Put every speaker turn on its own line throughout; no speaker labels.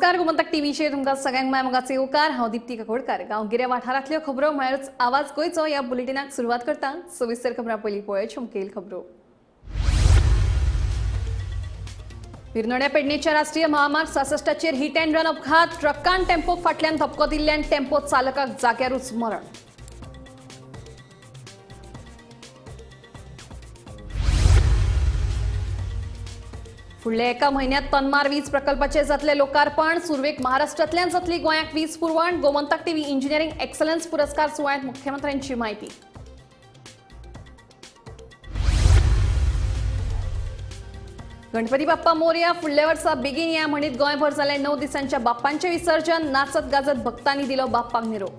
नमस्कार, गोमंतक टीव्हीचेर तुमकां सगळ्यांक माय मोगाचो येवकार. हांव दीप्ती काकोडकर. गांवगिऱ्या वाठारांतल्यो खबरो म्हळ्यारच आवाज गोंयचो ह्या बुलेटिनाक सुरवात करता. सविस्तर खबरां पयलीं पळोवया मुखेल खबरो. विरनोड्या पेडणेच्या राष्ट्रीय महामार्ग 66चेर हिट अँड रन अपघात. ट्रकान टेम्पोक फाटल्यान धपको दिल्ल्यान टेम्पो चालकाक जाग्यारूच मरण. फुडल्या एका म्हयन्यात तन्मार वीज प्रकल्पाचे जातले लोकार्पण. सुरवेक महाराष्ट्रांतल्यान जातली गोंयाक वीज पुरवण. गोमंतक टीव्ही इंजिनिअरिंग एक्सलन्स पुरस्कार सुवाळ्यात मुख्यमंत्र्यांची माहिती. गणपती बाप्पा मोरया फुडल्या वर्सा बेगीन या म्हणीत गोंयभर जालें 9 दिसांच्या बाप्पांचें विसर्जन. नाचत गाजत भक्तांनी दिलो बाप्पाक निरोप.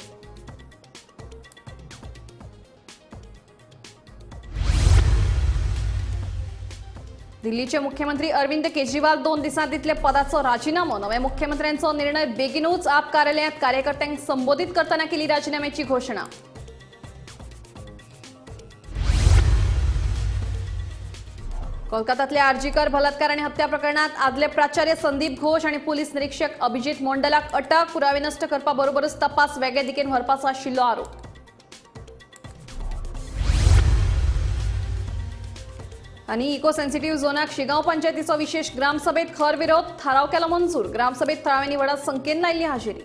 दिल्लीचे मुख्यमंत्री अरविंद केजरीवाल 2 दिसांत दितले पदाचो राजीनामो. नव्या मुख्यमंत्र्यांचो निर्णय बेगीनूच. आप कार्यालयात कार्यकर्त्यांक संबोधित करतना केली राजीनाम्याची घोषणा. कोलकातातल्या आरजीकर बलात्कार आणि हत्या प्रकरणात आदले प्राचार्य संदीप घोष आणि पोलीस निरीक्षक अभिजित मोंडलाक अटक. पुरावे नष्ट करपाबरोबरच तपास वेगळे दिकेन व्हरपाचो आशिल्लो आरोप. आणि इको सेन्सिटिव्ह झोनाक शिगांव पंचायतीचो विशेष ग्रामसभेत खर विरोध. थाराव केला मंजूर. ग्रामसभेत थळाव्यांनी व्हडा संख्येन लायिल्ली हाजेरी.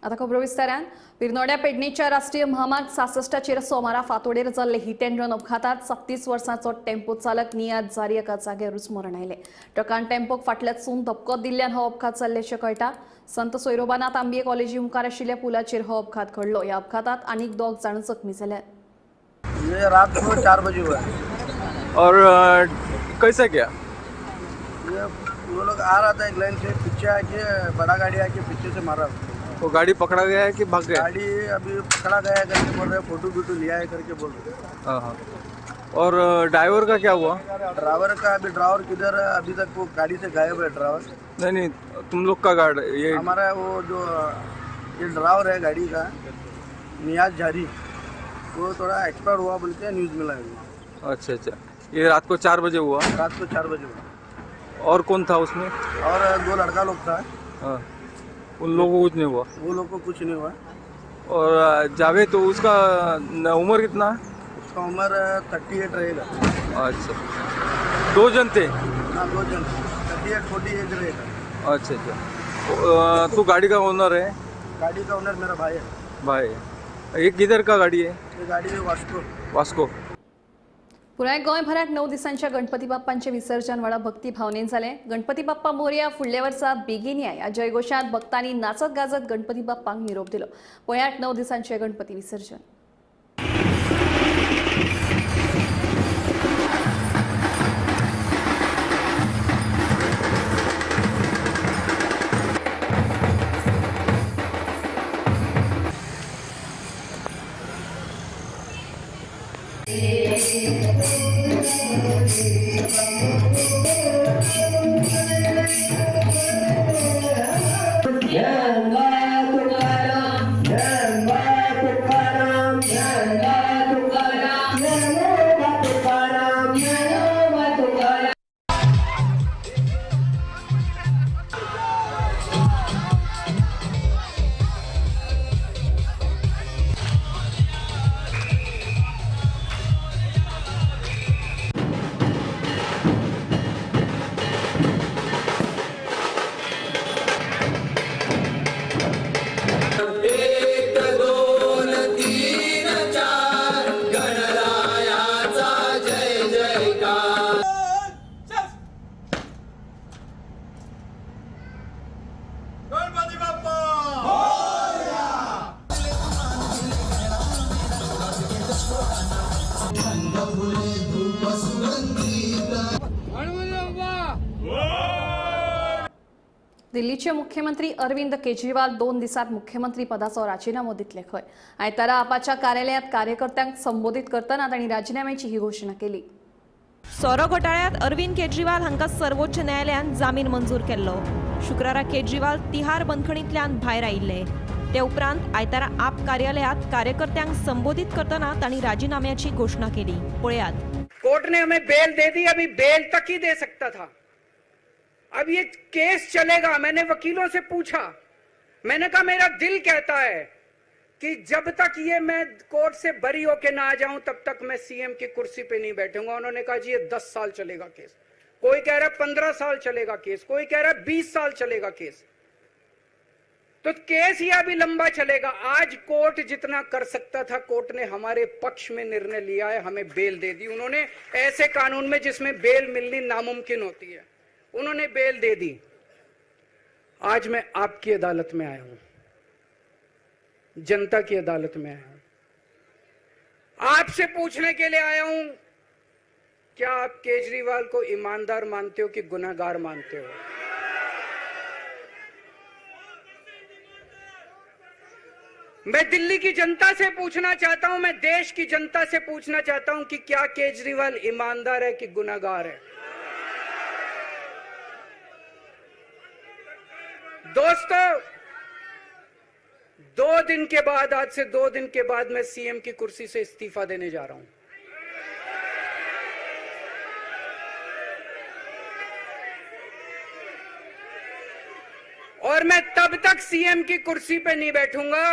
आता खबरो विस्तारान. विरनोड्या पेडणेच्या राष्ट्रीय महामार्ग 66चेर सोमारा फातोडेर जाल्ले हिट अँड रन अपघातात 37 वर्सांचो टेम्पो चालक नियाज जारी एका जाग्यारूच मरण आयलें. ट्रकान टेम्पोक फाटल्यातसून धपको दिल्ल्यान हो अपघात जाल्ल्याचें कळटा. संत सोयरोबानाथ आंबिये कॉलेजी मुखार आशिल्ल्या पुलाचेर हो अपघात घडलो. ह्या अपघातात आनीक 2 जाण जखमी जाल्यात.
ये रात को 4 बजे हुआ है.
और कैसे क्या
ये वो लोग आ रहा था एक लाइन से, पीछे आके बड़ा गाड़ी आके पीछे से मारा.
वो गाड़ी पकड़ा गया है कि भाग गया?
गाड़ी अभी पकड़ा गया है करके बोल रहे, फोटो वीटो लिया है करके बोल रहे.
हाँ हाँ. और ड्राइवर का क्या हुआ?
ड्राइवर का अभी ड्राइवर किधर है, अभी तक वो गाड़ी से गायब है ड्राइवर.
नहीं नहीं, तुम लोग का गार्ड ये
हमारा वो जो ये ड्राइवर है गाड़ी का नियाज झारी, वो थोड़ा एक्सपायर हुआ बोल के न्यूज़ मिला है.
अच्छा अच्छा, ये रात को 4 बजे हुआ?
रात को 4 बजे हुआ.
और कौन था उसमें?
और 2 लड़का लोग था.
हाँ, उन लोगों को कुछ नहीं हुआ?
वो लोग को कुछ नहीं हुआ.
और जावेद तो उसका उम्र कितना?
उसका उम्र 38 रहेगा.
अच्छा, 2 जन थे?
हाँ, 2 जन, 38-40 रहेगा.
अच्छा अच्छा. तू गाड़ी का ओनर है?
गाड़ी का ओनर मेरा भाई है.
भाई है. ये किधर का गाड़ी है?
ये गाड़ी वास्को.
वास्को.
पुराय गोंयभरात 9 दिसांच्या गणपती बाप्पांचे विसर्जन व्हडा भक्ती भावनेन जालें. गणपती बाप्पा मोरया फुडल्या वर्सा बेगीन या ह्या जयघोशांत भक्तांनी नाचत गाजत गणपती बाप्पांक निरोप दिलो. पळयात 9 दिसांचे गणपती विसर्जन. दिल्लीचे मुख्यमंत्री अरविंद केजरीवाल 2 दिसात मुख्यमंत्री पदाचो राजीनामो दितले खंय. आयतारा आपाच्या कार्यालयात कार्यकर्त्यांक संबोधित करतना तांणी राजीनाम्याची ही घोषणा केली.
सोरो घोटाळ्यात अरविंद केजरीवाल हांकां सर्वोच्च न्यायालयान जामीन मंजूर केल्लो. शुक्रारा केजरीवाल तिहार बंदखणींतल्यान भायर आयिल्ले. ते उपरांत आयतारा आप कार्यालयात कार्यकर्त्यांक संबोधित करतना तांणी राजीनाम्याची घोषणा केली. पळयात.
कोर्ट ने हमें बेल दे दी, अभी बेल तक ही दे सकता था। अब ये केस चलेगा। मैंने वकीलों से पूछा, मैंने कहा मेरा दिल कहता है कि जब तक ये मैं कोर्ट से बरी होके ना आ जाऊं तब तक मैं सीएम की कुर्सी पे नहीं बैठूंगा। उन्होंने कहा जी ये 10 साल चलेगा केस, कोई कह रहा है 15 साल चलेगा केस, कोई कह रहा है 20 साल चलेगा केस। तो केस ये अभी लंबा चलेगा। आज कोर्ट जितना कर सकता था कोर्ट ने हमारे पक्ष में निर्णय लिया है, हमें बेल दे दी उन्होंने। ऐसे कानून में जिसमें बेल मिलनी नामुमकिन होती है, उन्होंने बेल दे दी। आज मैं आपकी अदालत में आया हूं, जनता की अदालत में आया हूं, आपसे पूछने के लिए आया हूं, क्या आप केजरीवाल को ईमानदार मानते हो कि गुनहगार मानते हो? मैं दिल्ली की जनता से पूछना चाहता हूं, मैं देश की जनता से पूछना चाहता हूं कि क्या केजरीवाल ईमानदार है कि गुनहगार है? दोस्तों, 2 दिन के बाद, आज से 2 दिन के बाद मैं सीएम की कुर्सी से इस्तीफा देने जा रहा हूं। और मैं तब तक सीएम की कुर्सी पे नहीं बैठूंगा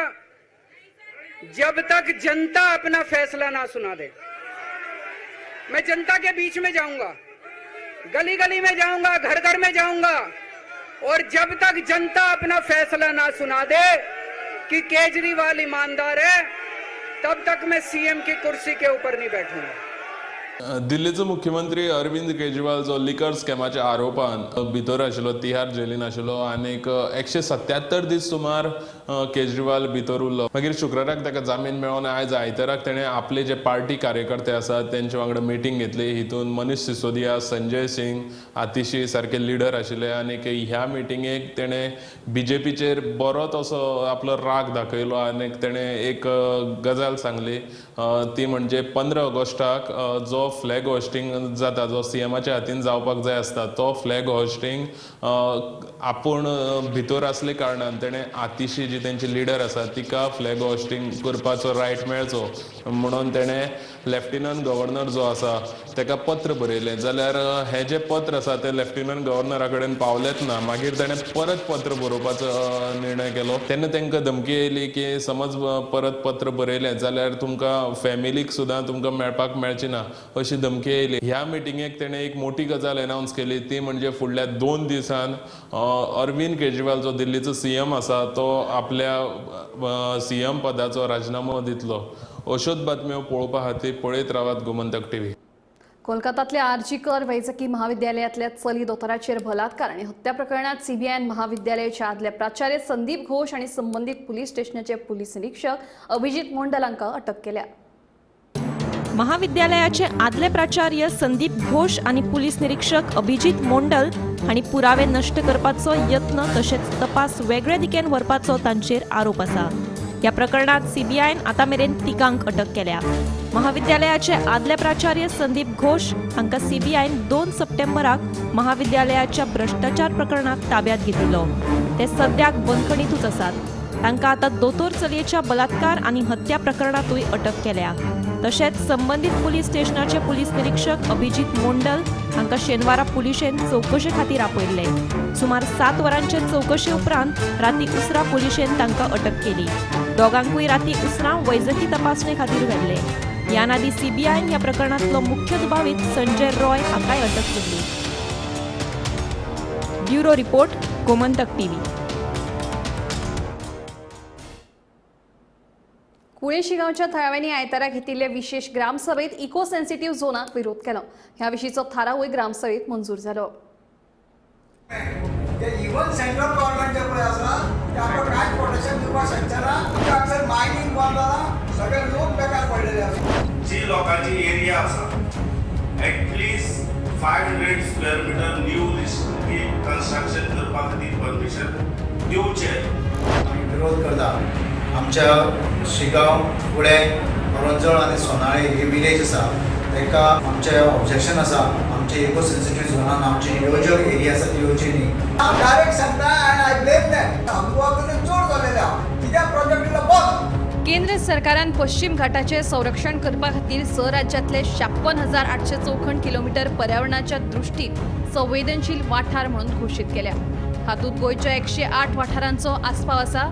जब तक जनता अपना फैसला ना सुना दे। मैं जनता के बीच में जाऊंगा, गली गली में जाऊंगा, घर घर में जाऊंगा, और जब तक जनता अपना फैसला ना सुना दे कि केजरीवाल ईमानदार है, तब तक मैं सीएम की कुर्सी के ऊपर नहीं बैठूंगा।
दिल्लीचो मुख्यमंत्री अरविंद केजरीवाल जो लिकर स्कॅमाच्या आरोपान भितर आशिल्लो, तिहार जेलीन आशिल्लो आनीक 177 दीस सुमार केजरीवाल भितर उरलो। मागीर शुक्राराक ताका जामीन मेळोन आयज आयताराक तेणें आपले जे पार्टी कार्यकर्ते आसात तेंचे वांगडा मिटींग घेतली। हितून मनीष सिसोदिया, संजय सिंग, आतिशी सारके लिडर आशिल्ले आनीक ह्या मिटिंगेक तेणें बीजेपीचेर बरोच असो आपलो राग दाखयलो आनीक तेणें एक गजाल सांगली, ती म्हणजे 15 ऑगस्टाक जो फ्लॅग होस्टिंग जाता, जो सीएमाच्या हातीन जावपाक जाय आसता, तो फ्लॅग होस्टिंग आपूण भितर आसले कारणान तेणें आतिशी जी तेंची लिडर आसा तिका फ्लॅग होस्टिंग करपाचो रायट मेळचो म्हणून तेणें लेफ्टिनंट गव्हर्नर जो आसा तेका पत्र बरयलें। जाल्यार हें जें पत्र आसा तें लेफ्टिनंट गव्हर्नरा कडेन पावलेंच ना। मागीर तेणें परत पत्र बरोवपाचो निर्णय केलो। तेन्ना तेंकां धमकी येयली की समज परत पत्र बरयलें जाल्यार तुमकां फॅमिलीक सुद्दां तुमकां मेळपाक मेळची ना अशी धमकी येयली। ह्या मिटिंगेक तेणें एक मोठी गजाल अनावन्स केली, ती म्हणजे फुडल्या 2 दिसान अरविंद केजरीवाल जो दिल्लीचो सीएम आसा तो आपल्या सीएम पदाचो राजीनामो दितलो। अश्योच बातम्यो पळोवपा खातीर पळयत रावात गोमंतक टीव्ही।
कोलकातातल्या आरजी कर वैजकी महाविद्यालयातल्या चली दोतोराचेर बलात्कार आणि हत्या प्रकरणात सीबीआयन महाविद्यालयाच्या आदले प्राचार्य संदीप घोष आणि संबंधित पुलीस स्टेशनाचे पोलीस निरीक्षक अभिजित मोंडल हांकां अटक केल्या।
महाविद्यालयाचे आदले प्राचार्य संदीप घोष आणि पुलीस निरीक्षक अभिजित मोंडल हांणी पुरावे नश्ट करपाचो यत्न तशेंच तपास वेगळे दिकेन व्हरपाचो तांचेर आरोप आसा। ह्या प्रकरणात सीबीआयन आतां मेरेन तिगांक अटक केल्या। महाविद्यालयाचे आदले प्राचार्य संदीप घोष हांकां सीबीआयन 2 सप्टेंबराक महाविद्यालयाच्या भ्रष्टाचार प्रकरणात ताब्यात घेतिल्लो। ते सद्याक बंदखणींतूच आसात। तांकां आतां दोतोर चलयेच्या बलात्कार आनी हत्या प्रकरणांतूय अटक केल्या। तशेंच संबंदीत पुलीस स्टेशनाचे पुलीस निरीक्षक अभिजित मोंडल हांकां शेनवारा पुलिशेन चवकशे खातीर आपयल्ले। सुमार 7 वरांचे चवकशे उपरांत राती उसरां पुलिशेन तांकां अटक केली। दोगांकूय राती उसरां वैजकी तपासणे खातीर व्हेल्ले। ह्या आदीं सीबीआयन ह्या प्रकरणांतलो मुख्य दुबावीत संजय रॉय हाकाय अटक केल्ली। Bureau report, Gomantak TV.
Kulshi गांवच्या थळाव्यांनी आयतारा घेतिल्ले विशेष ग्रामसभेत इको सेन्सिटिव्ह झोनाक विरोध केलो। ह्या विशींचो थारावूय ग्रामसभेत मंजूर जालो।
इवन सेंट्रल गव्हर्नमेंटचे पळय आसा ते आमकां कांयच प्रोटेक्शन दिवपाक शकचेना। हांगासर मायनींग बंद जाला, सगळे लोक बेकार पडलेले आसा।
जी लोकांची एरिया आसा at least 500 square metre new construction करपा खातीर परमिशन दिवचें।
आमी विरोध करता। आमच्या शिगांव, कुळे, करंजळ आनी सोनाळे हे विलेज आसा तांकां आमचें ऑब्जेक्शन आसा। आमचे इको सेन्सिटीव झोनान आमचे येवजण एरिया आसा ती येवची न्ही।
हांव डायरेक्ट सांगता आनी I blame them. आमकां चड जालेले आहा, कित्याक प्रोजेक्ट दिलो बंद।
केंद्र सरकारान पश्चिम घाटाचें संरक्षण करपा खातीर 6 राज्यांतले 56,854 किलोमिटर पर्यावरणाच्या दृश्टीन संवेदनशील वाठार म्हणून घोशीत केल्या. हातूंत गोंयच्या 108 वाठारांचो आस्पाव आसा,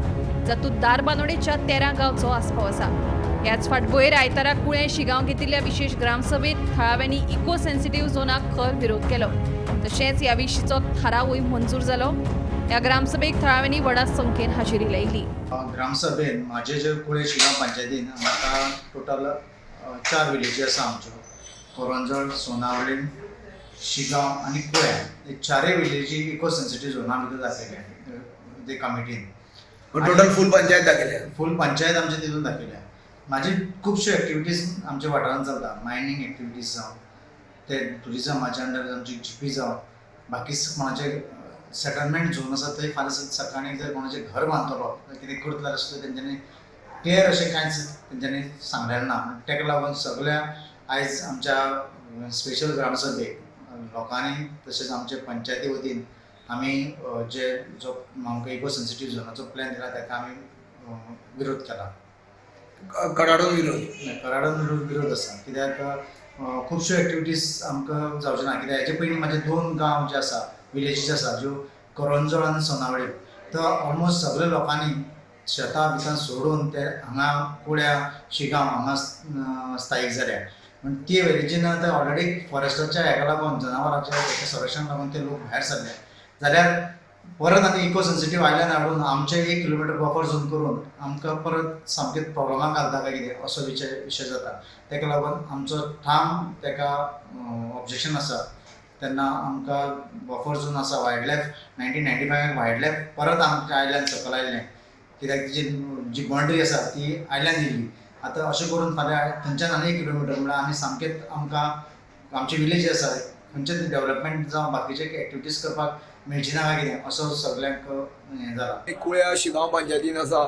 जातूंत धारबांदोडेच्या 13 गांवचो आस्पाव आसा. ह्याच फाटभुंयेर आयतारा कुळें शिगांव घेतिल्ल्या विशेष ग्रामसभेत थळाव्यांनी इको सेन्सिटीव झोनाक खर विरोध केलो. तशेंच ह्या विशींचो थारावूय मंजूर जालो. ह्या ग्रामसभेक थळाव्यांनी व्हडा संख्येन हाजेरी लायली.
ग्रामसभेन म्हाजे जे कुळें शिगांव पंचायतीन म्हाका टोटल 4 विलेजी आसा आमच्यो, कोरंजळ, सोनावली, शिगांव आनी कुळ्या. हे 4 विलेजी इको सेन्सिटीव झोना भितर दाखयल्या ते कमिटीन.
टोटल फूल पंचायत दाखयल्या,
फूल पंचायत आमचे तितून दाखयल्या. म्हाजी खुबश्यो एक्टिविटीज आमच्या वाठारांत चलता, मायनींग एक्टिविटीज जावं, ते टुरिजमाच्या अंडर आमची जिपी जावं, बाकी कोणाचे सेटलमेंट झोन आसा थंय फाल्यां सकाळीं जर कोणाचें घर बांदतलो कितें करतलो जाल्यार सुद्दां तेंच्यांनी क्लियर अशें कांयच तेंच्यांनी सांगलेलें ना. ताका लागून सगळ्या आयज आमच्या स्पेशल ग्रामसभेक लोकांनी तशेंच आमचे पंचायती वतीन आमी जे जो आमकां इको सेन्सिटीव झोनाचो प्लॅन दिला ताका आमी विरोध केला.
कडाडून विरोध,
कडाडून विरोध आसा कित्याक खुबश्यो एक्टिविटीज आमकां जावच्यो ना. कित्याक हेजे पयलीं म्हाजे 2 गांव जे आसा विलेजीस आसा ज्यो कोरंजळ आनी सोनावळी, तर ऑलमोस्ट सगळे लोकांनी शेतां बितां सोडून ते हांगा कुळ्या शिगांव हांगा स्थायीक जाल्या. पूण ते विलेजीन आतां ऑलरेडी फॉरेस्टाच्या हेका लागून, जनावरांच्या संरक्षण लागून ते लोक भायर सरले जाल्यार परत आनी इको सेन्सिटीव आयल्यान हाडून आमचे 1 किलोमिटर बफर झोन करून आमकां परत सामकें प्रॉब्लमाक घालता काय कितें असो विशय जाता. ताका लागून आमचो ठाम ताका ऑब्जेक्शन आसा. तेन्ना आमकां बफर झोन आसा वायल्ड लायफ 1995 वायल्ड लायफ परत आमच्या आयल्यान सकयल आयलें कित्याक तिची जी बाउंड्री आसा ती आयल्यान दिली. आतां अशें करून फाल्यां थंयच्यान आनी 1 किलोमिटर म्हळ्यार आमी सामकेंच आमकां आमचे विलेज आसा खंयचेच डेवलपमेंट जावं बाकीचे एक्टिविटीज करपाक मेळची ना काय कितें असो सगल्यांक हें जाला.
कुळ्या शिगांव पंचायतीन आसा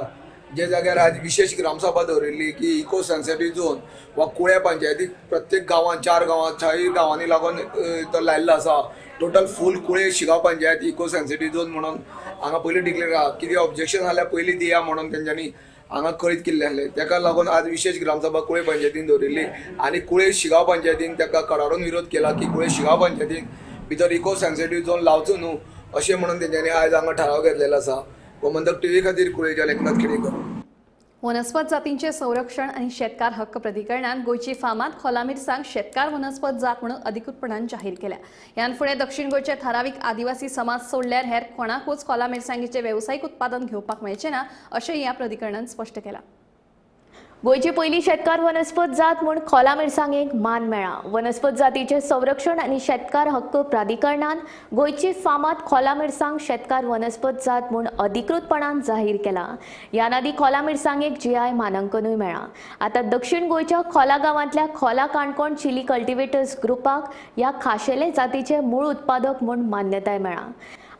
जे जाग्यार आज विशेष ग्रामसभा दवरिल्ली की इको सेन्सिटीव झोन वा कुळ्या पंचायतीक प्रत्येक गांवांत 4 गांवांत 6 गांवांनी लागून तो लायिल्लो आसा. Total full Kulem Shigaon panchayat eco sensitive zone म्हणून हांगा पयलीं डिक्लेर आहा. कितें ऑब्जेक्शन जाल्यार पयलीं दिया म्हणून तेंच्यांनी हांगा कळीत केल्लें आसलें. ताका लागून आज विशेष ग्रामसभा कुळें पंचायतीन दवरिल्ली आनी कुळें शिगांव पंचायतीन ताका कडाडून विरोध केला की कुळें शिगांव पंचायतीन भितर इको सेन्सिटीव झोन लावचो न्हू अशें म्हणून तेंच्यांनी आयज हांगा ठराव घेतलेलो आसा. गोमंतक टीव्ही खातीर कुळेच्या लेखनाथ खेडेकर.
वनस्पत जातींचे संरक्षण आनी शेतकार हक्क प्राधिकरणान गोंयची फामाद खोला मिरसांग शेतकार वनस्पत जात म्हणून अधिकृतपणान जाहीर केल्या. ह्यान फुडें दक्षिण गोंयचे थारावीक आदिवासी समाज सोडल्यार हेर कोणाकूच खोला मिरसांगेचें वेवसायीक उत्पादन घेवपाक मेळचें ना अशें ह्या प्राधिकरणान स्पश्ट केलां.
गोंयची पयली शेतकार वनस्पत जात म्हूण खोला मिरसांगेक मान मेळ्ळा. वनस्पत जातीचें संरक्षण आनी शेतकार हक्क प्राधिकरणान गोंयची फामाद खोला मिरसांग शेतकार वनस्पत जात म्हूण अधिकृतपणान जाहीर केला. ह्यान आदीं खोला मिरसांगेक GI मानांकनूय मेळ्ळां. आतां दक्षिण गोंयच्या खोला गांवांतल्या खोला काणकोण चिली कल्टिवेटर्स ग्रुपाक ह्या खाशेले जातीचे मूळ उत्पादक म्हूण मान्यताय मेळ्ळा.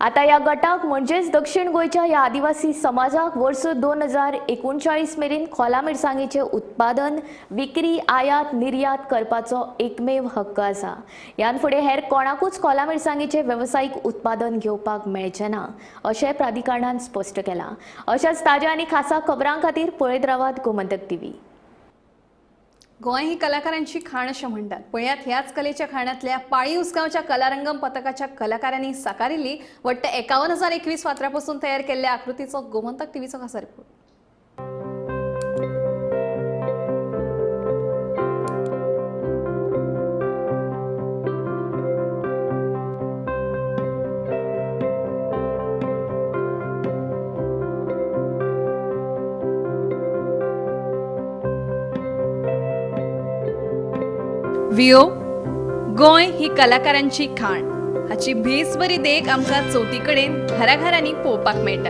आतां ह्या गटाक म्हणजेच दक्षिण गोंयच्या ह्या आदिवासी समाजाक वर्स 2039 मेरेन खोला मिरसांगेचें उत्पादन, विक्री, आयात, निर्यात करपाचो एकमेव हक्क आसा. ह्यान फुडें हेर कोणाकूच खोला मिरसांगेचें वेवसायीक उत्पादन घेवपाक मेळचें ना अशें प्राधिकरणान स्पश्ट केलां. अशाच ताज्या आनी खासा खबरां खातीर पळयत रावात गोमंतक टीव्ही.
गोंय ही कलाकारांची खाण अशें म्हणटात. पळयात ह्याच कलेच्या खाणांतल्या पाळी उसगांवच्या कलारंगम पथकाच्या कलाकारांनी साकारिल्ली वट्ट 51,021 फातरां पसून तयार केल्ल्या आकृतीचो गोमंतक टीव्हीचो खासा रिपोर्ट. वियो गोंय ही कलाकारांची खाण हाची भेस बरी देख आमकां चवथी कडेन घराघरांनी पळोवपाक मेळटा.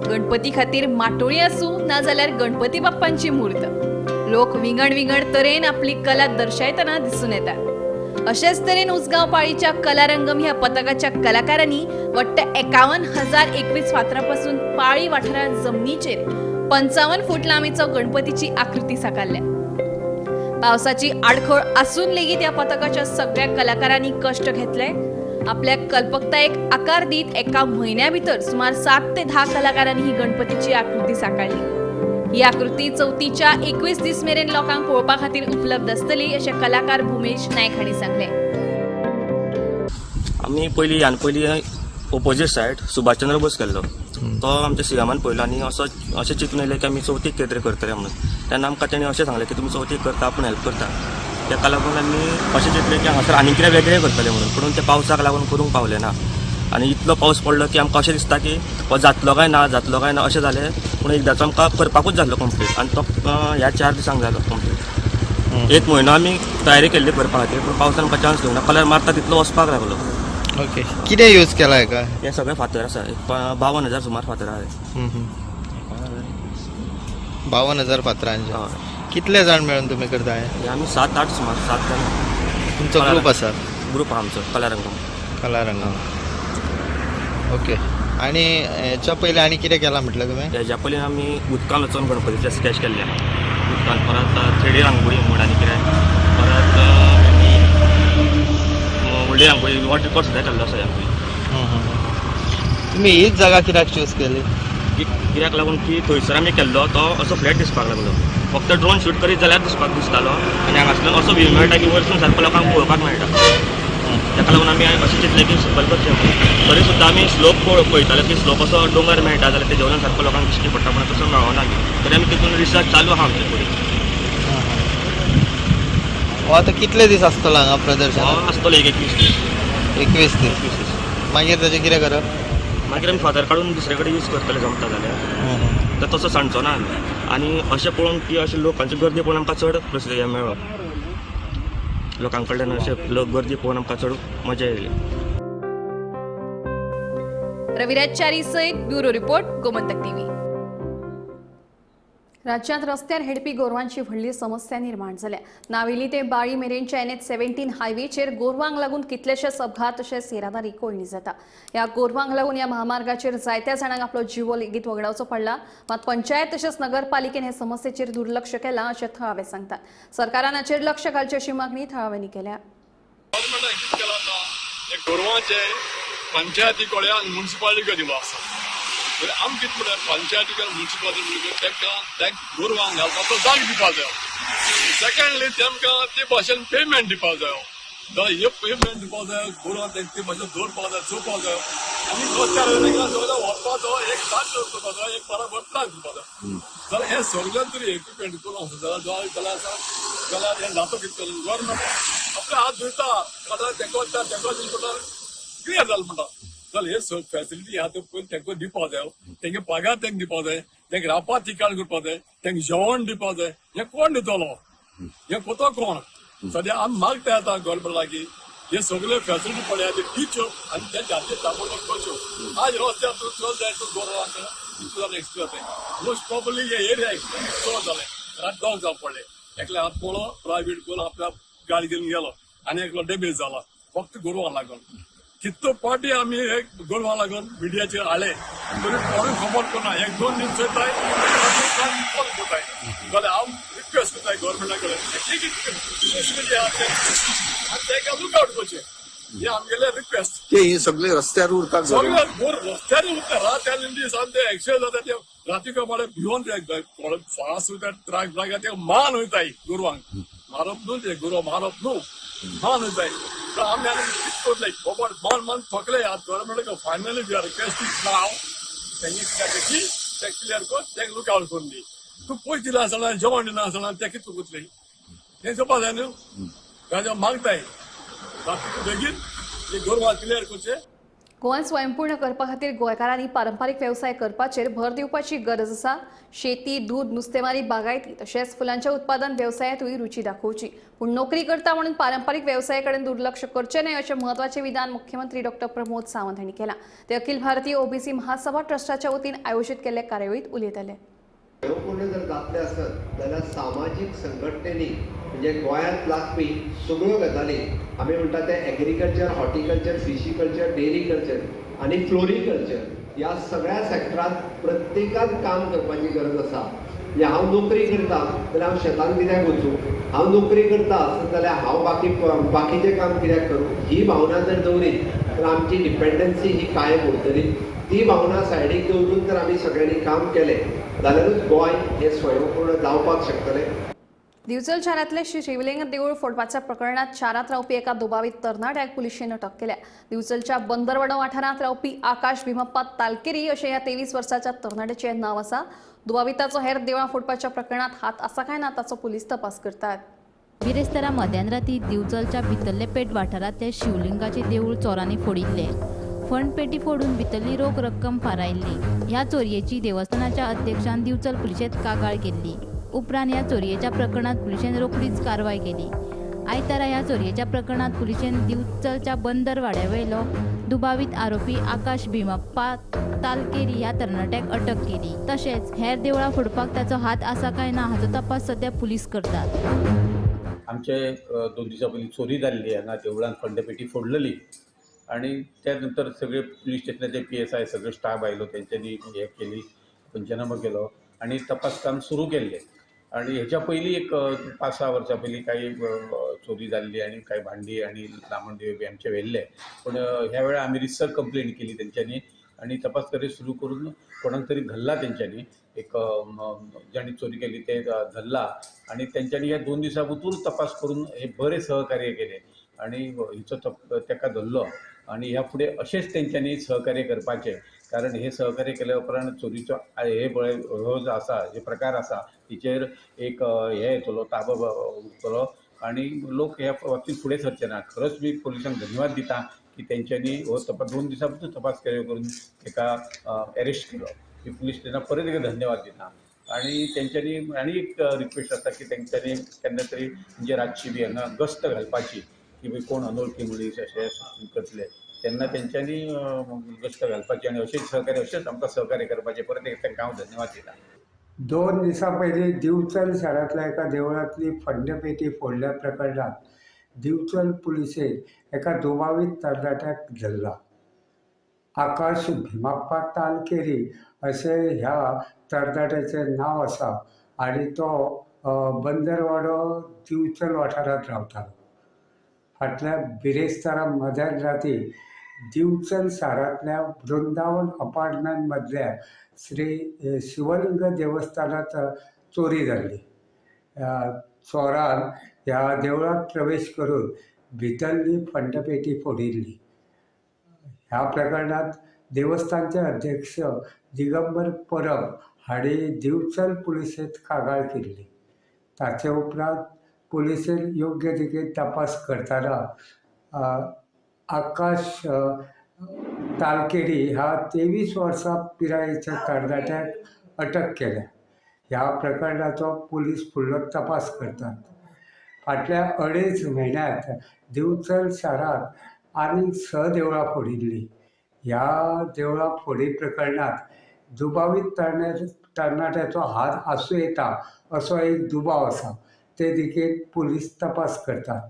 गणपती खातीर माटोळी आसूं ना जाल्यार गणपती बाप्पांची मूर्त, लोक विंगड विंगड तरेन आपली कला दर्शयतना दिसून येतात. अशेच तरेन उसगांव पाळीच्या कलारंगम ह्या पथकाच्या कलाकारांनी वट्ट 51,021 फातरां पसून पाळी वाठारांत जमनीचेर 55 फूट लांबीचो गणपतीची आकृती साकारल्या. पावसाची आडखळ आसून लेगीत ह्या पथकाच्या सगळ्या कलाकारांनी कष्ट घेतले. आपल्या कल्पकतायेक आकार दीत एका म्हयन्या भितर सुमार 7 ते 10 कलाकारांनी ही गणपतीची आकृती साकारली. ही आकृती चवथीच्या 21 दीस मेरेन लोकांक पळोवपा खातीर उपलब्ध आसतली अशें कलाकार भुमेश नायक हांणी सांगलें.
आमी पयलीं ह्यान पयलीं ओपोजीट सायड सुभाषचंद्र बोस केल्लो, तो आमच्या सीएमान पळयलो आनी असो अशें चिंतून येयलें की आमी चवथीक कितें तरी करतले म्हणून. तेन्ना आमकां तेणी अशें सांगलें की तुमी चवथीक करता, आपूण हेल्प करता. तेका लागून आमी अशें चिंतलें की हांगासर आनी कितें वेगळें करतले म्हणून, पूण ते पावसाक लागून करूंक पावले ना. आनी इतलो पावस पडलो की आमकां अशें दिसता की हो जातलो काय ना, जातलो काय ना अशें जालें. पूण एकदांचो आमकां करपाकूच जाल्लो कंप्लीट आनी तो ह्या 4 दिसांक जालो कंप्लीट. 1 म्हयनो आमी तयारी केल्ली करपा खातीर, पूण पावसान आमकां चान्स घेवना, कलर मारता तितलो वचपाक लागलो.
ओके, कितें यूज केला हेका?
हे सगळे फातर आसा, 52,000 सुमार फातर आहा.
52,000 फातरांचे. कितले जाण मेळून तुमी करता हे?
आमी 7-8 सुमार, 7 जाण.
तुमचो ग्रूप आसा?
ग्रूप आहा आमचो, कलारंगम.
कलारंगम, ओके. आनी हेच्या पयलीं आनी कितें केलां म्हटलें तुवें?
हेज्या पयलीं आमी उदकान वचून गणपतीचे स्केच केल्ले आहा उदकान, परत थ्री डी रांगोळी म्हूण आनी कितें, परत व्हडली रांगोळी वॉटर रिकॉर्ड सुद्दां केल्लो आसा.
तुमी हीच जागा कित्याक चूज केली?
कित्याक लागून की थंयसर आमी केल्लो तो असो फ्लॅट दिसपाक लागलो, फक्त ड्रोन शूट करीत जाल्यार दिसपाक दिसतालो आनी हांगासल्यान असो व्यू मेळटा की वरसून सारको लोकांक पळोवपाक मेळटा. ताका लागून आमी अशें चिंतलें की सकयल करचें. तरी सुद्दां आमी स्लोप पळयताले की स्लोप असो दोंगर मेळटा जाल्यार तेजे वयल्यान सारको लोकांक दिश्टी पडटा, पूण तसो मेळना. तरी आमी तितून रिसर्च चालू आहा आमचे फुडें.
हो आतां कितले दीस आसतलो हांगा प्रदर्शन?
आसतलो 21 दीस.
21 दीस. मागीर ताचें कितें करप?
मागीर आमी फातर काडून दुसरे कडेन यूज करतले जमता जाल्यार, तर तसो सांडचो ना आमी. आनी अशें पळोवन की अशें लोकांची गर्दी पळोवन आमकां चड हें मेळ्ळो, लोकां कडल्यान अशें लोक गर्दी पळोवन आमकां चड मजा येयली.
रविराज च्यारी सयत ब्युरो रिपोर्ट, गोमंतक टीव्ही. राज्यांत रस्त्यार हेडपी गोरवांची व्हडली समस्या निर्माण जाल्या. नावेली ते बाळी मेरेनच्या NH-17 हायवेचेर गोरवांक लागून कितलेशेच अपघात तशेंच येरादारी कोंयडी जाता. ह्या गोरवांक लागून ह्या महामार्गाचेर जायत्या जाणांक आपलो जीव लेगीत वगडावचो पडला. मात पंचायत तशेंच नगरपालिकेन हे समस्येचेर दुर्लक्ष केलां अशें थळावे सांगतात. सरकारान हाचेर लक्ष घालचें अशी मागणी थळाव्यांनी केल्या.
गोरवांचे पंचायती कडेन आनी म्युनिसिपालिटी दिलो आसा. आम कितें म्हणल्यार पंचायती कडेन म्युनिसिपालिटी म्हणटकीर तांकां त्या गोरवांक घालपाचो जाग दिवपाक जायो. सेकंडली तेमकां ते भाशेन पेमेंट दिवपाक जायो. जाल्यार हे पेमेंट दिवपाक जायो, गोरवांक ते भाशेन दवरपाक जाय, चोवपाक जायो. आनी रस्त्यार तांकां सगळें व्हरपाचो एक साथ दवरपाक जाय, एक बराबर प्लान दिवपाक जाय. जाल्यार हें सगळें तरी इक्विपमेंट करून आसा जाल्यार जाल्यार जाल्यार हें जातो कितें करून गव्हर्मेंट आपले हात धुयता, काडटा, तेंको दिता, तेंको दिता म्हणटा क्लियर जालें म्हणटा. जाल्यार हे सगळे फॅसिलिटी आहा त्यो पयलीं तेंकां दिवपाक जायो, तेंगे पगार तेंकां दिवपाक जाय, तेंकां रावपाक ठिकाण करपाक जाय, तेंकां जेवण दिवपाक जाय. हें कोण दितलो? हें कोतो कोण? सद्या आमी मागता आतां गव्हर्मेंट लागीं हे सगळे फॅसिलिटी पळया त्यो दिवच्यो आनी तेंच्या हातीर ताबडतोब करच्यो. आज रस्त्यार तूं चल जाय तूं गोरवांक तितू जालें एक्सिडंट जालें. मोस्ट प्रोबेबली हे एरिया एक्सिडंट चड जालें, रात डॉग जावं पडलें. एकल्या हात पळो प्रायवेट करून आपल्या गाडी घेवन गेलो आनी एकलो डॅमेज जाला फक्त गोरवांक लागून. कितलो पार्टी आमी एक गोरवां लागून मिडियाचेर हाडले तरी कोणूय खबर करना. 1-2 दीस चोयताय फोन करताय. जाल्यार हांव रिक्वेस्ट करताय गव्हर्मेंटा कडेन फॅसिलिटी आहा ते आनी तांकां लूक आवट करचें, हें आमगेलें रिक्वेस्ट.
ते ही सगळे रस्त्यार उरता,
सगळे रस्त्यार उरता. रात आनी दीस आनी ते एक्सिडंट जाता ते राती कपाडे भिवन फास्ट वयता, ट्रक ब्राक ते मान वयताय गोरवांक. मारप न्हू ते गोरवां मारप न्हू, मान वयताय. आमी आनी कितें करतले बाबा, मान मान थकले. आतां गव्हर्मेंटाक finally we are requesting नाव तेंगे कित्याक की ते क्लियर कर, तेंका लूक आवट करून दी. तूं पयशे दिना आसतना जेवण दिना आसतना तें कितें करतले? तें करपा जाय न्हू. ताज्या मागताय बेगीन गोरवां क्लियर करचें.
गोंय स्वयंपूर्ण करपा खातीर गोंयकारांनी पारंपारीक वेवसाय करपाचेर भर दिवपाची गरज आसा. शेती, दूद, नुस्तेमारी, बागायती तशेंच फुलांच्या उत्पादन वेवसायांतूय रुची दाखोवची. पूण नोकरी करता म्हणून पारंपारीक वेवसाया कडेन दुर्लक्ष करचें न्हय अशें म्हत्वाचें विधान मुख्यमंत्री डॉ. प्रमोद सावंत हांणी केलां. ते अखिल भारतीय ओबीसी महासभा ट्रस्टाच्या वतीन आयोजीत केल्ले कार्यावळींत उलयताले.
स्वयंपूर्ण जर जातले आसत जाल्यार सामाजीक संघटनेनी म्हणजे गोंयांत लागपी सगळ्यो गजाली आमी म्हणटा ते एग्रीकल्चर, हॉर्टिकल्चर, फिशीकल्चर, डेरीकल्चर आनी फ्लोरिकल्चर ह्या सगळ्या सेक्टरांत प्रत्येकान काम करपाची गरज आसा. म्हणजे हांव नोकरी करता जाल्यार हांव शेतान कित्याक वचूं, हांव नोकरी करता आसत जाल्यार हांव बाकीचें काम कित्याक करूं, ही भावना जर दवरीत तर आमची डिपेंडन्सी ही कायम उरतली. ती भावना सायडीक दवरून जर आमी सगळ्यांनी काम केलें जाल्यारूच गोंय हें स्वयंपूर्ण जावपाक शकतलें.
दिवचल शारांतले श्री शिवलिंग देऊळ फोडपाच्या प्रकरणात शारांत रावपी एका दुबावीत तरणाट्याक पुलिशेन अटक केल्या. दिवचलच्या बंदरवाडो वाठारांत रावपी आकाश भीमप्पा तालकेरी अशें ह्या 23 वर्साच्या तरणाट्याचें नांव आसा. दुबाविताचो हेर देवळां फोडपाच्या प्रकरणात हात आसा काय ना ताचो पुलीस तपास करतात.
बिरेस्तारा मध्यानराती दिवचलच्या भितरले पेठ वाठारांतले शिवलिंगाचे देऊळ चोरांनी फोडिल्ले. फंडपेटी फोडून भितरली रोख रक्कम फारायल्ली. ह्या चोरयेची देवस्थानाच्या अध्यक्षान दिवचल पुलिशेंत कागाळ केल्ली. उपरांत ह्या चोरयेच्या प्रकरणात पुलिशेन रोखडीच कारवाय केली. आयतारा ह्या चोरयेच्या प्रकरणात पुलिशेन दिवचलच्या बंदर वाड्यावेलो दुबावीत आरोपी आकाश भीमप्पा तालकेरी ह्या तरणाट्याक अटक केली. तशेंच हेर देवळां फोडपाक ताचो हात आसा काय ना हाचो तपास सध्या पुलीस करतात.
आमचे 2 दिसां पयलीं चोरी जाल्ली हांगा देवळान फंडपेटी फोडलेली आनी त्या नंतर सगळे पुलीस स्टेशनाचे PSI सगळे स्टाफ आयलो, तेंच्यांनी हे केली, पंचनामो केलो आनी तपास काम सुरू केल्लें. आनी हेच्या पयलीं एक 5-6 वर्सां पयलीं कांय चोरी जाल्ली आनी कांय भांडी आनी लामणदिवे बी आमचे व्हेल्ले, पूण ह्या वेळार आमी रितसर कंप्लेन केली तेंच्यांनी आनी तपास कार्य सुरू करून कोणाक तरी धरला तेंच्यांनी, एक जांणी चोरी केली ते धरला आनी तेंच्यांनी ह्या 2 दिसां भितर तपास करून हे बरें सहकार्य केलें आनी हिचो ताका धरलो. आनी ह्या फुडें अशेंच तेंच्यांनी सहकार्य करपाचें, कारण हे सहकार्य केल्या उपरांत चोरीचो हे पळय हो जो आसा जे प्रकार आसा तिचेर एक हे येतलो, ताबो उरतलो आनी लोक ह्या बाबतींत फुडें सरचे ना. खरोच मी पुलिसांक धन्यवाद दिता की तेंच्यांनी हो तपास 2 दिसां भितर तपास कार्य करून ताका एरेस्ट केलो. मी पुलीस स्टेशनाक परत एकदा धन्यवाद दिता. आनी तेंच्यांनी आनी एक रिक्वेस्ट आसा की तेंच्यांनी केन्ना तरी म्हणजे रातची बी हांगा गस्त घालपाची की कोण अनोळखी मनीस अशें करतले तेन्ना तेंच्यांनी गस्त घालपाची आनी अशेंच सहकार्य अशेंच आमकां सहकार्य करपाचें. परत एक तांकां हांव धन्यवाद दिता.
2 दिसां पयलीं दिवचल शारांतल्या एका देवळांतली फंडपेटी फोडल्या प्रकरणांत दिवचल पुलिशेन एका दुबावीत तरणाट्याक धरला. आकाश भीमप्पा तालकेरी अशें ह्या तरणाट्याचें नांव आसा आनी तो बंदरवाडो दिवचल वाठारांत रावतालो. फाटल्या बिरेस्तारा मध्यान राती दिवचल शारांतल्या वृंदावन अपार्टमेंट मदल्या श्री शिवलिंग देवस्थानांत चोरी जाल्ली. चोरान ह्या देवळांत प्रवेश करून भितरली फंडपेटी फोडिल्ली. ह्या प्रकरणांत देवस्थानचे अध्यक्ष दिगंबर परब हांणी दिवचल पुलिशेंत कागाळ केल्ली. ताचे उपरांत पुलिशेन योग्य दिकेन तपास करतना आकाश तालकेरी ह्या 23 वर्सां पिरायेच्या तरणाट्याक अटक केल्या. ह्या प्रकरणाचो पुलीस फुडलो तपास करतात. फाटल्या 2.5 म्हयन्यांत दिवचल शारांत आनीक 6 देवळां फोडिल्लीं. ह्या देवळां फोडी प्रकरणांत दुबावीत तरणाट्याचो हात आसूं येता असो एक दुबाव आसा. ते दिकेन पुलीस तपास करतात.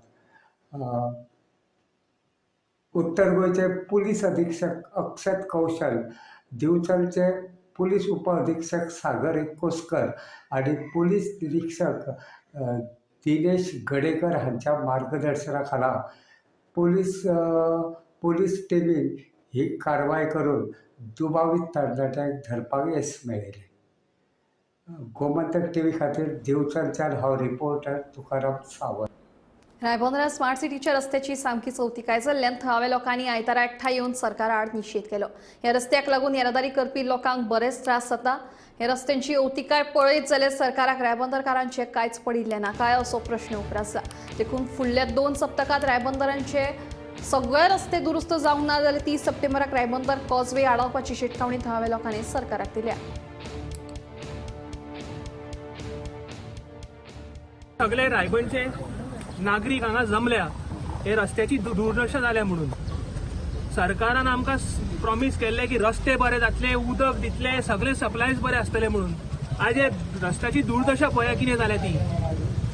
उत्तर गोंयचे पुलीस अधीक्षक अक्षत कौशल, दिवचलचे पुलीस उप अधीक्षक सागर एकोस्कर आनी पुलीस निरीक्षक दिनेश गडेकर हांच्या मार्गदर्शना खाला पुलीस टिमीन ही कारवाय करून दुबावीत तरणाट्यांक धरपाक येस मेळयलें. गोमंतक टीव्ही खातीर दिवचलच्यान हांव रिपोर्टर तुकाराम सावंत.
रायबंदरा स्मार्ट सिटीच्या रस्त्याची सामकी चवतिकाय जाल्ल्यान थळाव्या लोकांनी आयतारा एकठांय येवन सरकारा आड निशेध केलो. ह्या रस्त्याक लागून येरादारी करपी लोकांक बरेच त्रास जाता. ह्या रस्त्यांची अवतिकाय पळयत जाल्यार सरकाराक रायबंदरकारांचें कांयच पडिल्लें ना काय असो प्रश्न उप्रासला. देखून फुडल्या 2 सप्तकांत रायबंदरांचे सगळे रस्ते दुरुस्त जावंक ना जाल्यार 30 सप्टेंबराक रायबंदर कॉजवे आडावपाची शिटकावणी थळाव्या लोकांनी सरकाराक दिल्या.
सगळे रायबंदचे नागरीक हांगा जमल्या हे रस्त्याची दुर्दशा जाल्या म्हणून सरकारान आमकां प्रॉमीस केल्ले की रस्ते बरे जातले, उदक दितले, सगळे सप्लायज बरे आसतले म्हणून. आज हे रस्त्याची दुर्दशा पळया कितें जाल्या ती.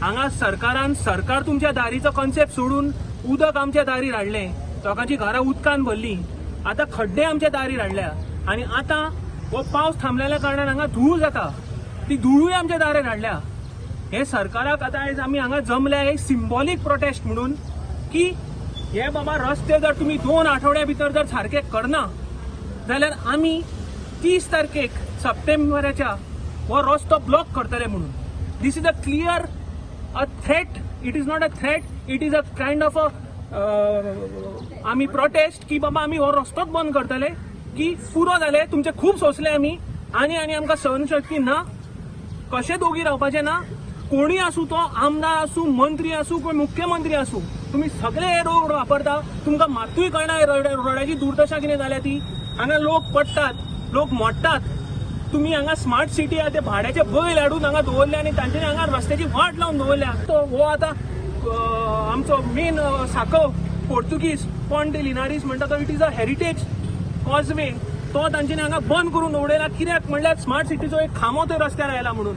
हांगा सरकारान सरकार तुमच्या दारीचो कॉन्सेप्ट सोडून उदक आमच्या दारीर हाडलें, लोकांची घरां उदकान भरलीं, आतां खड्डे आमच्या दारीर हाडल्या आनी आतां हो पावस थांबलेल्या कारणान हांगा धूळ जाता, ती धुळूय आमच्या दारेर हाडल्या. हे सरकाराक आतां आयज आमी हांगा जमल्या एक सिम्बॉलीक प्रोटेस्ट म्हणून की हे बाबा रस्ते जर तुमी 2 आठवड्या भितर जर सारके करना जाल्यार आमी 30 तारखेक सप्टेंबराच्या हो रस्तो ब्लॉक करतले म्हणून. This is a clear a threat. It is not a threat, it is a kind of a आमी प्रोटेस्ट की बाबा आमी हो रस्तोच बंद करतले की पुरो जाले तुमचे, खूब सोंसले आमी आनी आनी आमकां सहनशक्ती ना. कशें दोगी रावपाचें ना. कोणी आसूं, तो आमदार आसूं, मंत्री आसूं, कोण मुख्यमंत्री आसूं, तुमी सगळे हे रोड वापरता, तुमकां मातूय कळना रोडाची दुर्दशा कितें जाल्या ती. हांगा लोक पडटात, लोक मोडटात. तुमी हांगा स्मार्ट सिटी आहा ते भाड्याचे बैल हाडून हांगा दवरले आनी तांच्यानी हांगा रस्त्याची वाट लावन दवरल्या. तो हो आतां आमचो मेन सांकव पोर्तुगीज पॉन्ट दे लिनारीस म्हणटा तो, it is a heritage causeway, तो तांच्यानी हांगा बंद करून उडयला. कित्याक म्हणल्यार स्मार्ट सिटीचो एक खांबो थंय रस्त्यार आयला म्हणून.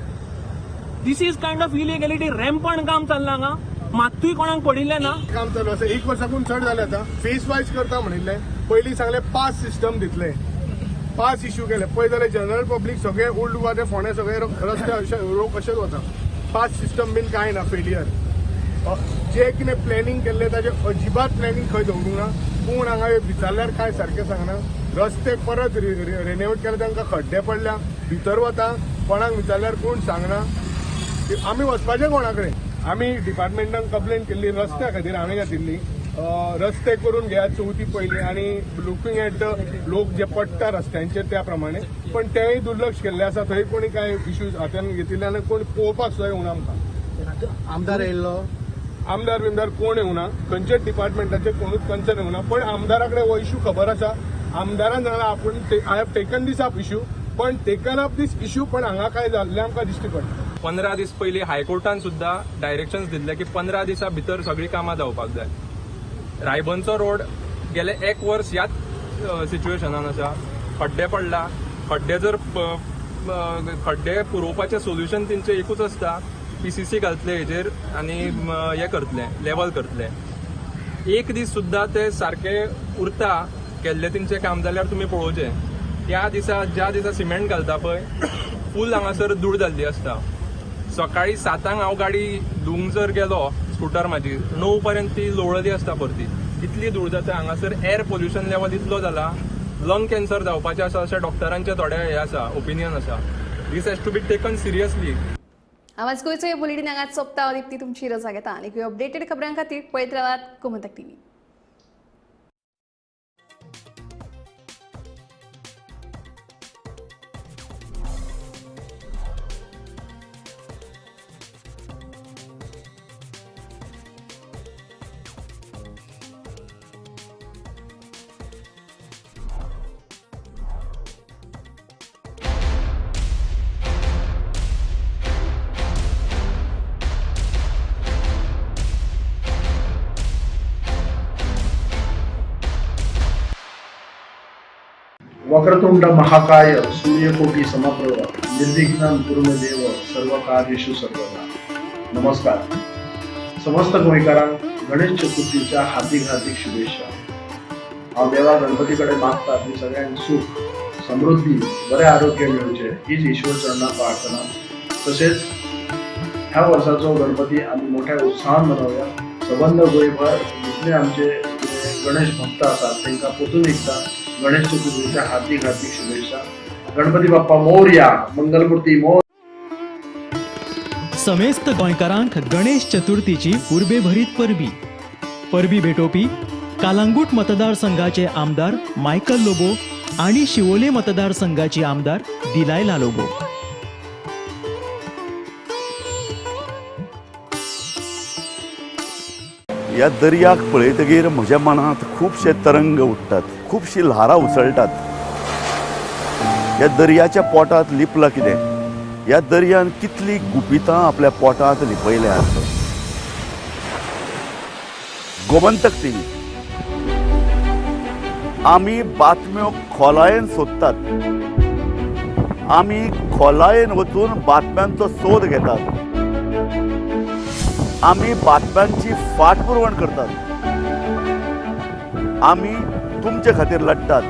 This is kind of illegality, rampant काम चल्लां हांगा, मात्तूय कोणाक पडिल्लें ना.
काम चालू आसा, एक वर्साकून चड जालें आतां. फेज वायज करता म्हणिल्लें, पयलीं सांगलें पास सिस्टम दितले, पास इश्यू केले, पळय जाल्यार जनरल पब्लीक सगळे ओल्ड गोवा ते फोंडे सगळे रस्ते अशे लोक अशेच वता. पास सिस्टम बीन कांय ना, फेलियर. जे कितें प्लॅनिंग केल्लें ताजें अजिबात प्लॅनिंग खंय दवरूंक ना. कोण हांगा विचारल्यार कांय सारकें सांगना. रस्ते परत रेनोवेट केले, तांकां खड्डे पडल्या, भितर वता, कोणाक विचारल्यार कोण सांगना. आमी वचपाचें कोणा कडेन? आमी डिपार्टमेंटान कंप्लेन केल्ली रस्त्या खातीर हांवें घातिल्ली, रस्ते करून घेयात चवथी पयलीं आनी लुकींग एट the लोक जे पडटा रस्त्यांचेर त्या प्रमाणे, पण तेंय दुर्लक्ष केल्लें आसा. थंय कोणी कांय इश्यूज हातान घेतिल्ल्यान कोण पळोवपाक सुद्दां येवना आमकां.
आमदार येयल्लो,
आमदार बिमदार कोण येवना, खंयच्याच डिपार्टमेंटाचे कोणूच कन्सर्न येवना. पण आमदारा कडेन हो इश्यू खबर आसा. आमदारान सांगलां आपूण I have taken this up issue, पण टेकन अप दीस इश्यू, पण हांगा कांय जाल्लें आमकां दिश्टी पडटा.
15 दीस पयलीं हायकोर्टान सुद्दां डायरेक्शन्स दिल्ले की 15 दिसां भितर सगळीं कामां जावपाक जाय. रायबनचो रोड गेले एक वर्स ह्याच सिच्युएशनान आसा. खड्डे पडला, खड्डे जर खड्डे पुरोवपाचें सोल्युशन तेंचें एकूच आसता, पीसीसी घालतले हेजेर आनी हें करतले, लेवल करतले. एक दीस सुद्दां ते सारके उरता केल्लें तेंचें काम जाल्यार तुमी पळोवचें. त्या दिसा ज्या दिसा सिमेंट घालता पळय, फूल हांगासर धूळ जाल्ली आसता. सकाळी 7 हांव गाडी धुवंक जर गेलो स्कुटर म्हाजी, 9 पर्यंत ती लोळली आसता परती, इतली धूळ जाता हांगासर. एअर पोल्युशन लेवल इतलो जाला, लंग कॅन्सर जावपाचें आसा अशें डॉक्टरांचे थोडे हे आसा, ओपिनियन आसा. This has to be taken seriously.
आवाज गोंयचो हे बुलेटीन हांगाच सोंपता. दीप्ती तुमची रजा घेता आनी अपडेटेड खबरां खातीर पळयत रावात गोमंतक टीव्ही.
वक्रतुंड महाकाय सूर्यकोटी समप्रभ निर्विघ्नं कुरु मे देव सर्व कार्येषु सर्वदा. नमस्कार समस्त गोंयकारांक गणेश चतुर्थीच्या हार्दिक हार्दिक शुभेच्छा. हांव देवा गणपती कडेन मागता की सगळ्यांक सुख समृद्धी बरें आरोग्य मेळचें हीच ईश्वर चरणां प्रार्थना. तशेंच ह्या वर्साचो गणपती आमी मोठ्या उत्साहान मनोवया. सबंद गोंयभर जितले आमचे गणेश भक्त आसात तांकां परतून एकदां गणेश चतुर्थीच्या हार्दिक हार्दिक शुभेच्छा. गणपती बाप्पा मोरया, मंगलमूर्ती मोर.
समेस्त गोंयकारांक गणेश चतुर्थीची उर्बेभरीत परबी. परबी भेटोवपी कालांगूट मतदारसंघाचे आमदार मायकल लोबो आणि शिवोले मतदारसंघाची आमदार दिलायला लोबो.
ह्या दर्याक पळयतगीर म्हज्या मनांत खुबशे तरंग उठ्ठात, खुबशी ल्हारां उसळटात. ह्या दर्याच्या पोटांत लिपलां कितें? ह्या दर्यान कितली गुपितां आपल्या पोटांत लिपयल्यांत. गोमंतक टीव्ही आमी बातम्यो खोलायेन सोदतात, आमी खोलायेन वचून बातम्यांचो सोद घेतात, आमी बातम्यांची फाटपुरवण करतात, आमी तुमचे खातीर लढतात.